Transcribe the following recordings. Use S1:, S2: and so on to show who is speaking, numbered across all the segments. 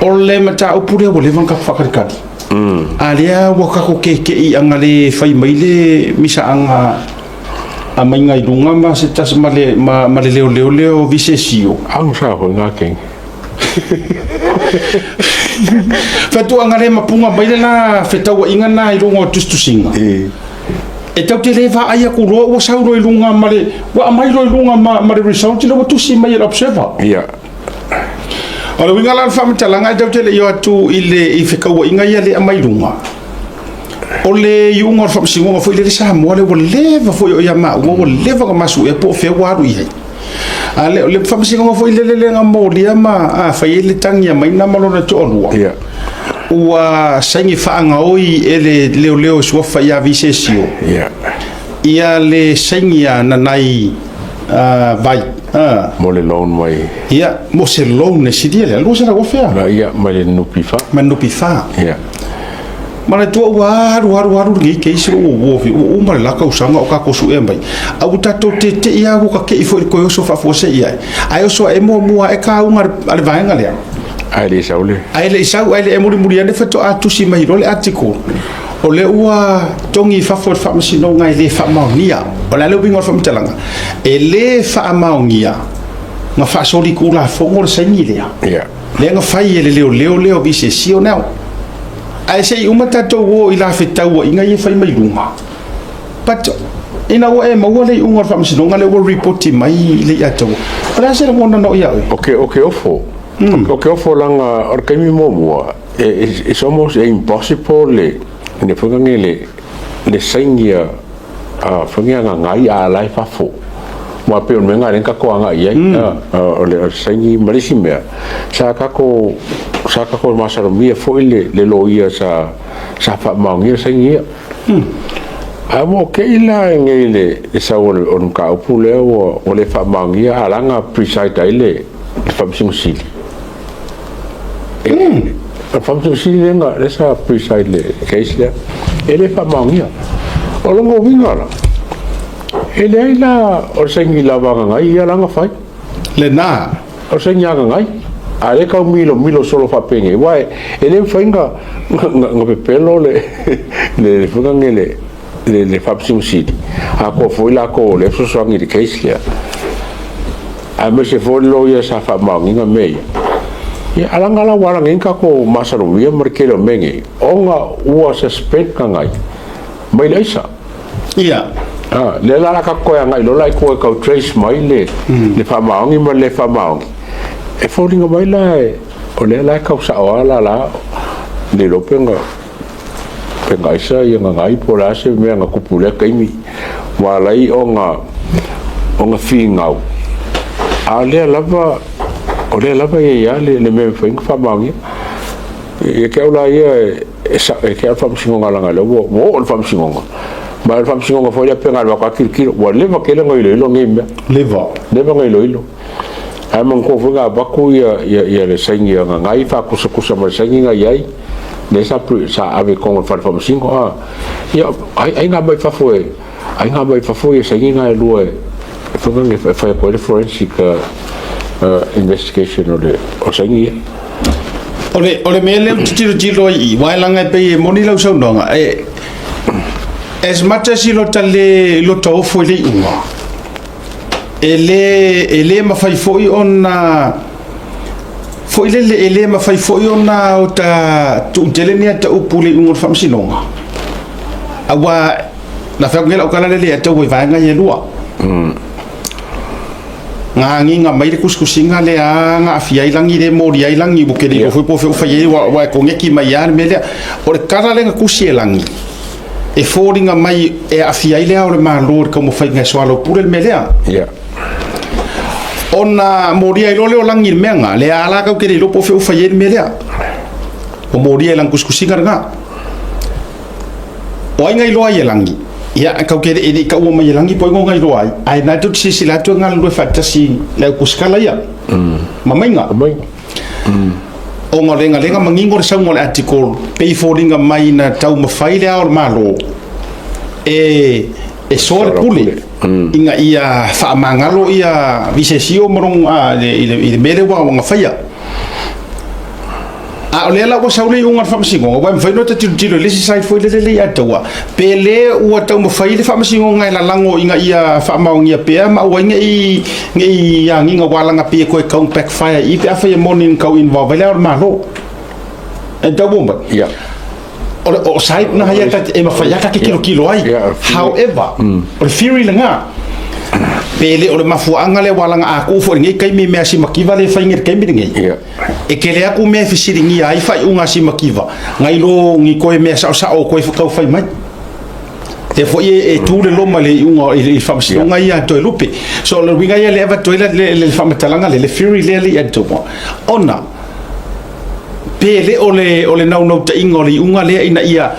S1: O le mataupu lea ua leva ona tatou faakalikali. A lea ua tatou keke'i aga le fai mai le misaaga aumaiga i luga ma se tasi ma le, ma, ma le leoleo lea o Visesio.
S2: Agu sa foi ngā kengi.
S1: Fatuaga le mapuga mai le la fetauaiga na i luga o tusitusiga. E tau te le vaai atu loa ua sau loa i luga ma le, ua aumai loa i luga ma, ma le result lea ua tusi mai e le observer.
S2: Ia.
S1: O le uiga la o le faamatalaga e tau te le i o atu i le i fetauaiga ia le aumai i luga. O le iuga o le faamasinoga foi lele Samoa lea ua leva foi o ia maua ua leva ona masuia po o fea ua alu i ai. A le, o le faamasinoga foi lele lea na molia ma a, fai ai le tagi a Maina ma lona toalua.
S2: Ia.
S1: Ua saini faagaoi e le leoleo e suafa ia Visesio.
S2: Ia.
S1: Ia le saini a Nanai Vai.
S2: Mo le loan mai.
S1: Ia, mo se loan e silia lea, 200,000 a?
S2: Ia, mai le NPF.
S1: Mai le NPF.
S2: Ia.
S1: Manatua ua alu alu alu lenei case ua ua ua uma le la tausaga o tatou suea mai. A ua tatou tete'i lava ua tate'i foi i le toe oso faafuasei ai. Ae oso ae muamua ae kauga a le vaega lea.
S2: Ae le i sau le.
S1: Ae le i sau, ae le i mulimuli ane faatoa tusi mai loa le article. O lea ua togi i fafo e le faamasinoga e le faamaonia. O le a le uiga o le faamatalaga? E le faamaonia na faasolitulafono le saini lea.
S2: Ia.
S1: Lea na fai e le leoleo lea o Visesio now. Ae se i uma tatou o i la fetauaiga ia e fai mai luga. But ina ua e maua le iuga o le faamasinoga lea ua ripoti mai le ia te oe, o le a se lagona na oo ia oe?
S2: O ke, o ke ofo. O ke ofo leaga o le taimi muamua, it's almost impossible le, le foi lea le, le saini a foi lea gagai a la e fafo. Aua pei o le mea lena lea na tatou agai i ai, o le saini ma le isi mea, sa tatou, sa tatou masalomia foi le, le loia sa, sa faamaonia le saini ia. Ae ua ok la nei le, le sau o le, o le mataupu lea ua, ua le faamaonia, a la na preside ai le, le Faamasino Sili. O le Faamasino Sili lea na, lea sa preside le case lea, e le faamaonia. O lona uiga la, e leai la o le saini lava a Gagai ia la na fai.
S1: Lena.
S2: O le saini a Gagai. A lea tau milomilo solo faapenei, aua e le mafai na, na, na pepelo le, le, le, foi lea le, le, le Faamasino Sili, atoa foi latou o lea e fesoasoani i le case lea. Aemaise foi le loia sa faamaoniga mea ia. Ia, a leaga la ua ala nei ona tatou masalomia ma le tele o mea nei, ona ua suspend Gagai mai le aisa.
S1: Ia.
S2: Ah, lea la la tatou toe agai loa la i tua e tau trace mai le, le faamaoni ma le le faamaoni. E foliga mai la e, o lea la e tau sao lava la la, le iloa pe na, pe na aisa ia Gagai po o le a se mea na tupu i lea taimi, ua ala ai ona, ona finau, a o lea lava, o lea lava e i ai lava le, le mea e mafai ona faamaonia. Ia te au la ia, e, e te au le faamasinoga leaga o lea ua, ua oo i le faamasinoga. Ma o le faamasinoga foi lea pe na alu atu lava tilotilo, ua leva tele ona iloilo nei mea.
S1: Leva.
S2: Leva ona iloilo. Ae manatua foi na avatu ia, ia, ia le saini a Gagai faakusakusa ma le saini na i ai, lea sa, sa ave i totonu o le fale faamasino. A, ia, ai, ai na aumai fafo e, ai na aumai fafo ia saini na e lua e, e foi e fai atu ai le forensic investigation o le o saini ia.
S1: O le mea lea ou te tilotilo ai i i, aua e leaga e pei e moni lau saunoaga, e, as much as i lota le, i lota ofo i le iuga, E le, e le mafai foi ona foi lele, e le mafai foi ona o ta tuutele ni ata upu le iuga o le faamasinoga. Aua, na fai atu nei lau tala lele ia te au i vaega ia e lua. Nga agiga mai le tusitusiga lea na aafia ai lagi lea e molia ai lagi, ua tele iloa foi po o fea ua fai ai, aua e koneti mai lava le mea lea. O le tala lea na tusi e lagi, e foliga mai e aafia ai le Ao o le Malo i le taumafaiga e soalaupule le mea lea.
S2: Yeah.
S1: Ona molia ai loa lea o lagi i le mea lena, lea lava tatou te le iloa po o fea ua fai ai le mea lea. Ua molia i lana tusitusiga lena. O ai na iloa ai e lagi? Ia, tatou te le, e le i taua mai e lagi po o ai na iloa ai, ae na tou te silasila atu e galulue faatasi le au tusitala ia. Ma maiga.
S2: Maiga.
S1: Ona o le galega manino le sauga o le article pei foliga mai na taumafai le Ao o le Malo e e soa le pule ina ia faamagalo ia Visesio ma lona i le mea lea ua na faia. A o lea la ua sau le iuga o le faamasinoga, aua e mafai ona ta tilotilo i le isi side foi lele lea ia taua, pe le ua taumafai le faamasinoga e lalago ina ia faamaonia pea ma aua ai ne i agiga ua alaga pei e toe tau backfire i i pe afai e moni na tau involve ai le Ao o le Malo. E tau mai.
S2: Ia.
S1: O side na ia ta e mafai lava ta te tilotilo ai. However, o le theory lena, pe le o le mafuaaga lea ua alaga a tuu foi i lenei taimi i mea a Simakiva lea e fai nei i le taimi lenei. E tele atu mea e fesiligia ai faaiuga a Simakiva nai lo ni toe mea saosao o toe tau fai mai. Lea foi e tu le loma i le iuga i le faamasinoga ia a Toelupe. So o le uiga ia lea e avatu ai le faamatalaga lea, le theory lea e i tua, ona pe le o le o le naunautaiga o le iuga lea ina ia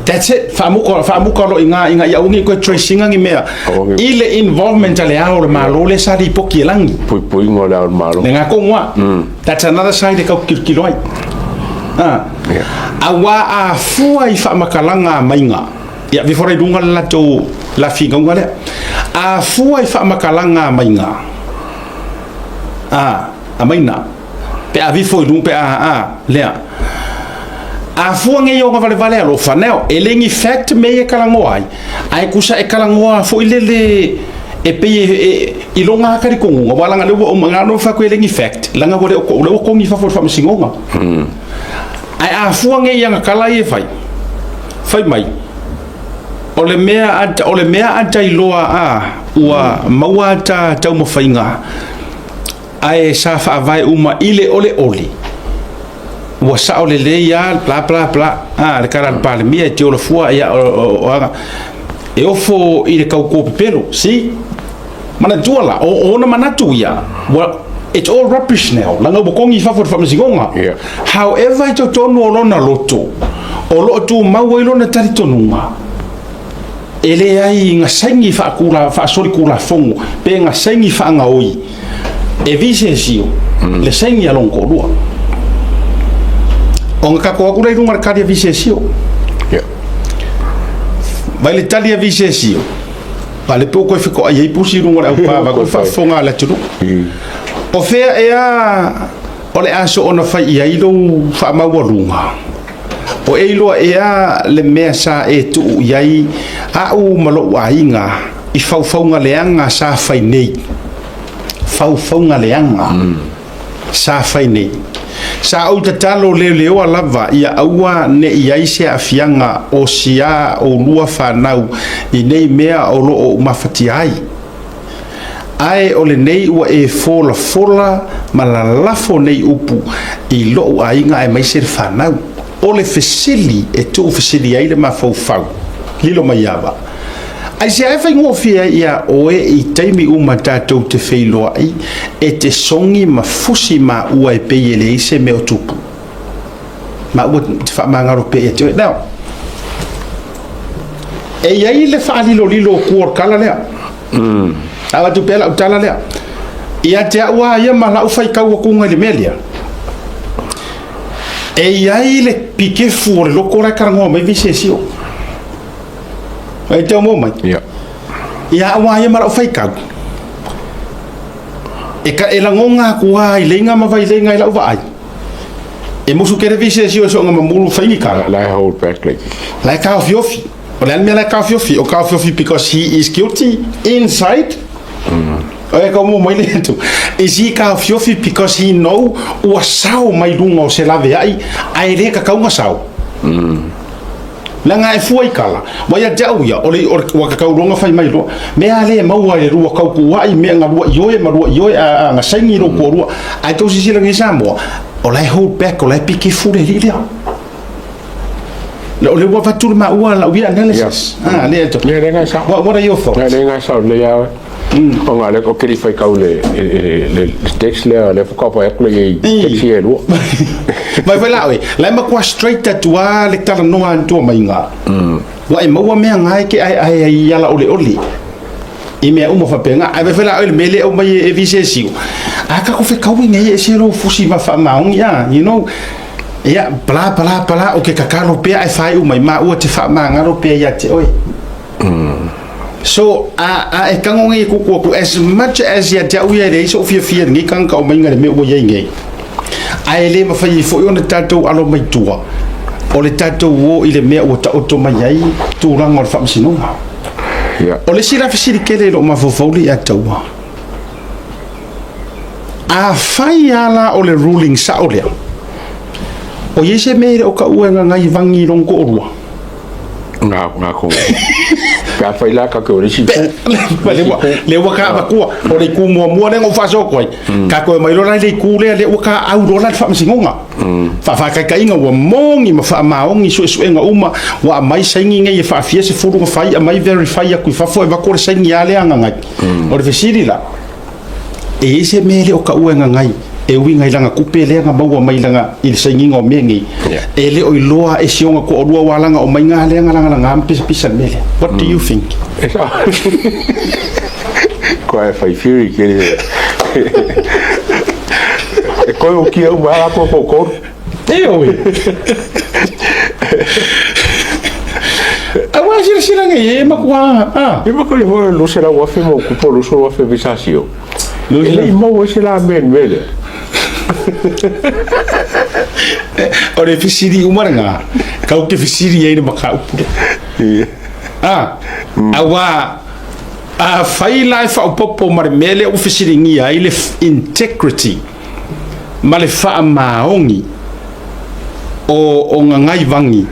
S1: that's it, faamuta, faamuta loa i ina ina ia aua ne i toe trace ina ni mea i le involvement a le Ao o le Malo lea sa lipoti e lagi.
S2: Puipuiga o le Ao o le Malo.
S1: Le tonu lava. That's another side e tau tilotilo ai. Aua a fua i faamatalaga a maiga, ia avefa loa i luga le latou lafinauga lea. A fua i faamatalaga a maiga, a maina, pe a vifo i luga pe a a lea. A fua nei ona valevale alofa, now, e le ni fact me ia e talanoa ai, ae tusa e talanoa foi lele e pei e i lona lava talitonuga, aua leaga o lea ua uma, na ona ou fai atu e le ni fact, leaga ua le o lea ua togi i fafo i le faamasinoga. Ae a fua nei i ana tala ia e fai, fai mai, o le mea o le mea a ta iloa a ua maua ata taumafaiga ae sa faavae uma i le oleole, ua sao lelei lava bla bla bla, a le tala a le Palemia e te ola fua, ia, o aga, e ofo i le tauto pepelo, see? Manatua la, o ona manatu ia, ua, it's all rubbish now, leaga ua togi i fafo i le faamasinoga.
S2: Yeah.
S1: However, i totonu o lona loto, o lo o tumau ai lona talitonuga, e leai ga saini faakula, faasolitulafono pe ga saini faagaoi e visesio le saini a lona toalua. Ona tatou atu lea i luga o le tali a visesio.
S2: Yeah.
S1: Vai le tali a visesio, a le pe ua toe fetoai ai pusi i luga o le aupā vaeatu le faafofoga a le atunuu. O fea ea o le a soona fai i ai lou faamaualuga? O e iloa ea le mea sa e tuu i ai a'u ma lo'u aiga i faufauga leaga sa fai nei? Faufauga leaga sa fai nei. Sa ou tatalo leoleoa lava ia aua ne i ai se aafiaga o si a oulua fanau i nei mea o lo o ou mafatia ai. Ae o lenei ua e folafola ma lalafo nei upu i lo'u aiga aemaise le fanau. O le fesili e tuufesili ai le mafaufau, lilo mai ava. Aisea e faigofie ai iā oe i taimi uma tatou te feiloai e te sogi ma fusi maua e pei e leai se mea o tupu? Maua te faamagalo pea ia te oe. Now, e i ai le faalilolilo o tua o le tala lea. Avatu pea lau tala lea. Ia te au a ia ma lau faitau atuga i le mea lea. E i ai le pikefu o le loko la e talanoa mai visesio. E te mo mai.
S2: Yeah.
S1: Ia au a ia ma lau faitau. E, ka, e lagona atu a i leiga ma vaileiga i lau vaai. E musu kere visesio e soonga mamulu whaingi kala.
S2: La e hold back like.
S1: La e taofiofi. O le a le mea la e taofiofi? O taofiofi because he is guilty inside. O e ka mo mai le atu. Is he taofiofi because he know ua sao mai luga o se laveai ae le tatau na sao? Leaga e fua i kala. Ua ia te au ia, o le, o le, ua tatau loa na fai mai loa. Mea le e maua i le lua tautuuai, mea na lua ioe ma lua ioe, a, a, na saini lou toalua. Ae tou silasila nei Samoa, o la e hold back, o la e pikefu le alii lea. O lea ua avatu le maua lau ia analysis.
S2: Ah,
S1: lea to.
S2: Le le ngai sao.
S1: What are your thoughts?
S2: Le le ngai sao le ia. O nga le o kiri fai kau le le le text le le fuka pa atu le i text e lua.
S1: Mai fai la oi, la ma kwa straight atu a le tala noa antua mai nga. Wa e maua mea ngai ke ai ai ai ala ole ole. I mea uma faapena. Ae fai la oi le mea lea aumai e visesiu. A ka ko fekaui nei e se lo fusi ma faamaoni a, you know. Ia, bla bla bla, o ke kakalo pea ae faaiu mai maua te faamagalo pea ia te oe. So, a, a e tango nei e kuku aku, as much as ia te au ia e leai so'u fiafia i lenei tagata o maiga i le mea ua i ai nei. Ae le mafai ai foi ona tatou alo mai tua o le tatou o i le mea ua taoto mai ai tulaga o le faamasinoga. O le isi la fesili tele i lou mafaufau le ia taua, afai lava la o le ruling sao lea, o i ai se mea e le o taua e gagai vagi i lona toalua?
S2: Ngā, ngā ko. Pe a whai la ka ke o risi ku.
S1: Le ua ka avatua, o le iku muamua lea na ou faasoa atu ai. Ka toe mai loa la i le itu lea, lea ua ka au loa la le faamasinoga. Faafaataitaiga ua moni ma faamaoni suesuega uma, ua aumai saini nei e faafia sefulu na fai, aumai verify atu i fafo e avatu o le saini lava lea a Gagai. O le fesili la, e i ai se mea e le o taua e Gagai e uiga i lana tupe lea na maua mai lana i le sainiga o mea nei, e le o iloa e si ona toalua aua lana omaiga lea na lagalaga ma pisapisa i le mea lea. What do you think?
S2: Koa e whai whiri ke re. E koe o kia uma ala koe ko koru.
S1: E oe. Aua silasila nei e matua. Ah.
S2: E matua i hoi lose la wafe mo kupo lose wafe visasio. E le i maua ai se la mea i le mea lea.
S1: O le fesili uma lena, kau te fesili ai le mataupu lea. Ah, aua afai la e faaopoopo ma le mea lea ua fesiligia ai le integrity ma le faamaoni o Gagaivangi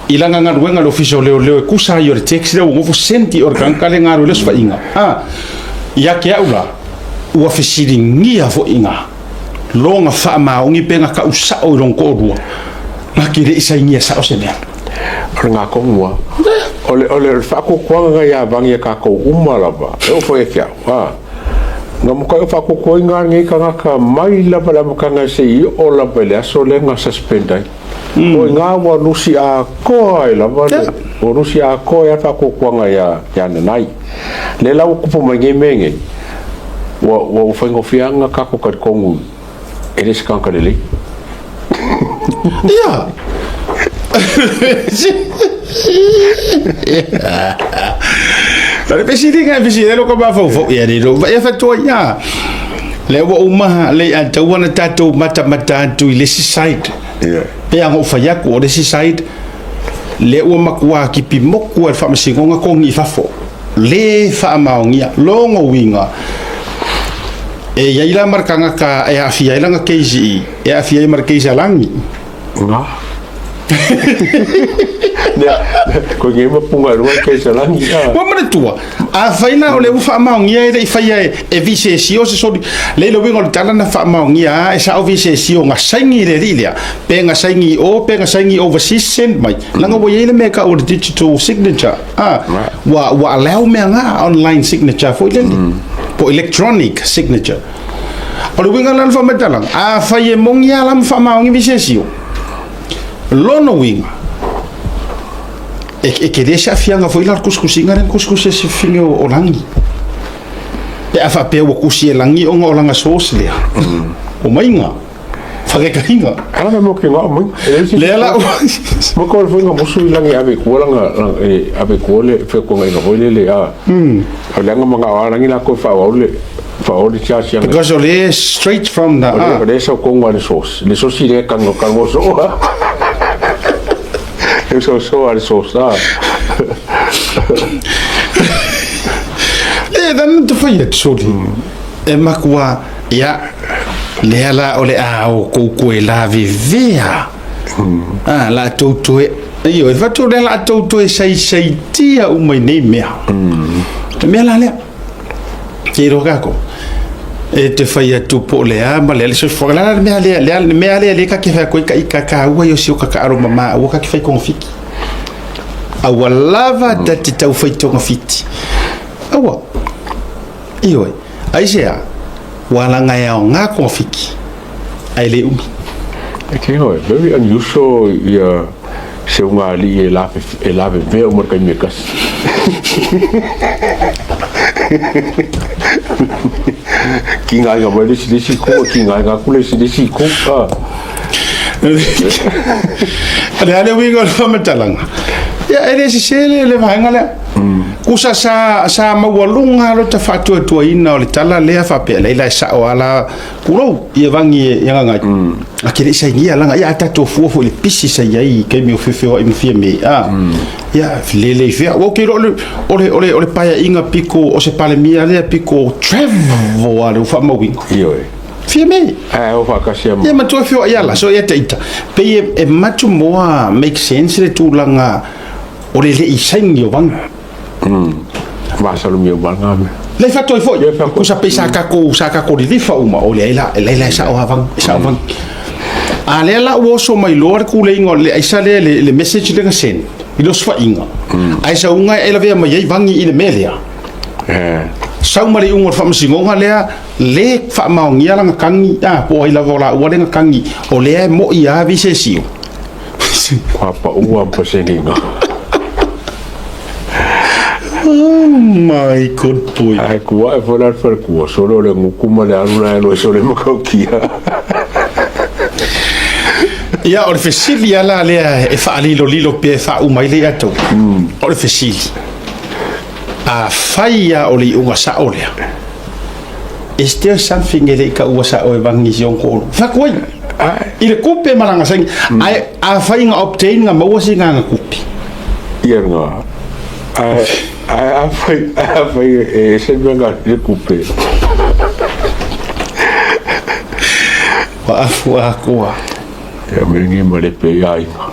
S1: i lana galuega i le Ofisa o Leoleo e tusa ai o le text lea ua nofo sendi o le tagata lea na alu i le osofaiga, a, ia te au la, ua fesiligia foi i ina lona faamaoni pe na tau sao i lona toalua, na te le i sainia sao se mea.
S2: O le gakonu lava. O le, o le faakokoaga na ia vangi e kakou uma lava, e oo foi ia te au, a. Na makai o faakokoaina lenei tagata mai lava i le amataga seia oo lava i le aso lea na suspend ai. O i ina ua lusi atoa ai lava le, ua lusi atoa ai lava le faatuatuaga ia, ia Nanai. Lea la ua tupu mai nei mea nei, ua, ua faigofie lava ona tatou talitonu e le o se tagata lelei.
S1: Ia! O le fesiliga e fesili ai lou mafaufau, ia le iloa ia fatoa ia. Lea ua uma le a tatau ona tatou matamata atu i le isi side. Pe a na ou fai atu o le isi side, lea ua matua tipi motu e le faamasinoga togi i fafo. Le faamaonia. Lona uiga, e i ai la ma le tagata e aafia ai lana case i i, e aafia ai ma le case a Lagi.
S2: Nga. Nea, koe ngei ma punga e rua case a Lagi.
S1: Ua manatua, afai la o lea ua faamaonia e le i faia e Visesio se soli, le le uiga o le tala na faamaonia a e sao Visesio na saini i le alii lea, pe na saini i o, pe na saini overseas send mai, leaga ua i ai le mea e tau o le digital signature, a, ua, ua allow mea na online signature foi lele, po electronic signature. O le uiga la o le faamatalaga, afai e moni lava la ma faamaoni Visesio, lona uiga, e tele se aafiaga foi la o le tusitusiga lea na tusitusi e si fafine o Lagi. Pe a faapea ua tusi e Lagi ona o lana source lea, o maiga, faataitaiga.
S2: Ala ka mo ke ngao mai.
S1: Lea la ua
S2: Mo ko foi nga musu i langi ave kua langa e ave kua le fe ko ngai foi le le a. O le anga manga o langi la ko fa o le fa o le cha sianga.
S1: Because o le straight from the
S2: O le sa ko ngwa le source. Le source le ka ngo ka ngo so. E so so a le source a.
S1: E dan te whai atu soli. E makua, ia, lea la o le a o koukou e lavevea. Ah, la tou toe, ioe, e fatu lea la tou toe saisaitia uma i nei mea. Le mea la lea, ke iloa kākou, e te fai atu po o le a ma le a le soifuaga. Le a le mea lea, le a le mea lea lea ka te fai atu ai ka i ka kāua i o si o ka kaaro mama aua ka te fai togafiti. Aua lava ta te tau fai togafiti. Aua. Ioe. Aisea, ua laga e aoga togafiti, ae le umi.
S2: E ke hoe, very unusual ia se unga alii e lawe, e lawe vea uma le taimi e tasi. Ki ngā inga mai le isi le isi ku, ki ngā inga aku le isi le isi ku. Ah.
S1: O le a le uiga o le faamatalaga? Ia, e le sese le vaega lea. Kusa sa maualuga lo ta faatuatuaina o le tala lea faapea lea la e sao ala kulou ia vangi ia ngangai. A ke le sainia langa ia tatou fua foi le pisi sa iai i taimi o feofeoai ma fia me a. Ia lele i fea. Ua ke lo le o le paeaiga piko o se Palemia lea piko Trevor a le ua faamauina.
S2: Ioe.
S1: Fia me.
S2: Ae o faatasi
S1: ama. Ia matua feoai ala so ia te ita. Pei e much more make sense le tulaga o le le i saini o vangi.
S2: Masalomia uma ngā mea.
S1: Le fatoi foi. Kusa pei sa kako sa kako lilifa uma o le la le la sa o havang sa o vangi. A lea la ua oso mai loa le kuleiga o le aisa lea le message lea na send i le osofaiga. Ae sauga e lavea mai ai vangi i le mea lea. Sau ma le iuga o le faamasinoga lea le faamaonia lana kagi a po o ai lava o laua lea na kagi o lea e mo'i a visesio.
S2: Kua paua paseniga.
S1: Oh my good boy.
S2: Ae kua e foi la le falekua solo le guku ma le alu la e loe sole makaukia.
S1: Ia, o le fesili lava la lea e faalilolilo pea e faauma ai le ia tou. O le fesili, afai lava o le iuga sao lea, is there something e le i taua sao e vangi si ona toalua? Fai atu ai, i le tupe ma lana saini, ae afai na obtain na maua sina ana tupe.
S2: Ia lena. Ae ae afai afai e ese le mea na le tupe.
S1: Ua afu atoa.
S2: Ia me ngi ma le pe i aiga.